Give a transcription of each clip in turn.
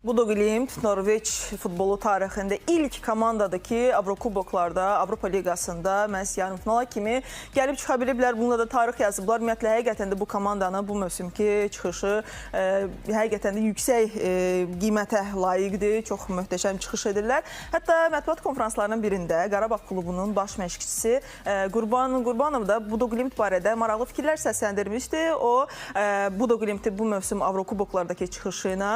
Bodo Glimt Norveç futbolu tarixində ilk komandadır ki, Avrokuboklarda, Avropa Liqasında məhz yarımfinala kimi gəlib çıxa biliblər. Bununla da tarix yazıblar. Ümumiyyətlə, həqiqətən də bu komandanın bu mövsümki çıxışı həqiqətən də yüksək qiymətə layiqdir. Çox möhtəşəm çıxış edirlər. Hətta mətbuat konfranslarının birində Qarabağ klubunun baş məşqçisi Qurban Qurbanov da Bodo Glimt barədə maraqlı fikirlər səsləndirmişdi. O, Bodo Glimti bu mövsüm Avrokuboklardakı çıxışı ilə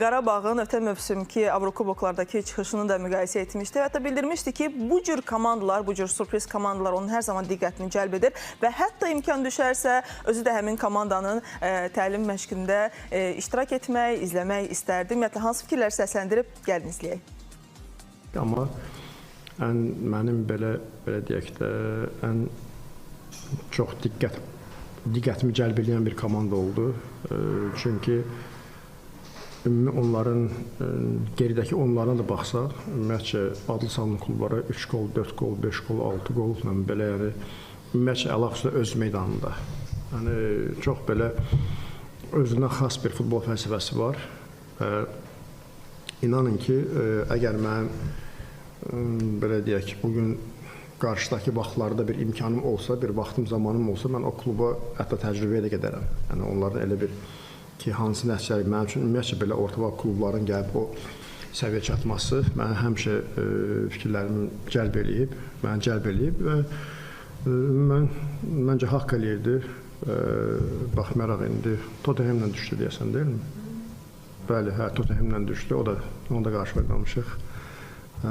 Qarabağın ötən mövsümki Avrokuboklardakı çıxışını da müqayisə etmişdi. Hətta bildirmişdi ki, bu cür komandalar, bu cür sürpriz komandalar onun hər zaman diqqətini cəlb edir və hətta imkan düşərsə özü də həmin komandanın təlim məşqində iştirak etmək, izləmək istərdi. Ümumiyyətlə, hansı fikirlər səsləndirib, gəlin izləyək. Amma ən mənim belə deyək də, ən çox diqqətimi cəlb edən bir komanda oldu. Çünki ümumi onların geridəki onlarına da baxsaq, ümumiyyətcə adlı sanlı klublara 3 qol, 4 qol, 5 qol, 6 qol, belə yəni ümumiyyətcə əlaqəsi öz meydanında. Yəni çox belə özünə xas bir futbol fəlsəfəsi var. İnanın ki, əgər mənim belə deyək, bugün qarşıdakı vaxtlarda bir imkanım olsa, bir vaxtım, zamanım olsa, mən o kluba hətta təcrübəyə də gedərəm. Yəni onların elə bir ki, hansı nəticələr mənim üçün ümumiyyətcə belə orta klubların gəlib o səviyyə çatması məni həmişə fikirlərimi cəlb eləyib, məni cəlb eləyib və mən məncə haqq eləyirdi. Baxmayaraq indi Tottenhamla düşdü deyəsən, deyilmi? Bəli, hə, Tottenhamla düşdü. O da, onu da qarşı oynamışıq.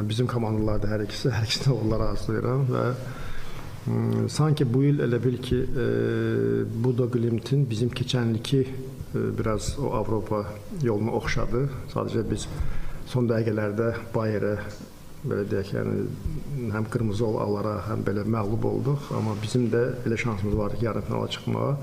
Bizim komandalarda hər ikisi, hər ikisinə uğurlar arzulayıram və sanki bu il elə bil ki, Bodo Glimtin bizim keçən ilki biraz o Avropa yoluna oxşadı. Sadəcə biz son dəqiqələrdə Bayerə, belə deyək, yəni həm qırmızı alaraq, həm belə məğlub olduq. Amma bizim də elə şansımız vardı ki, yarım finala çıxmağa.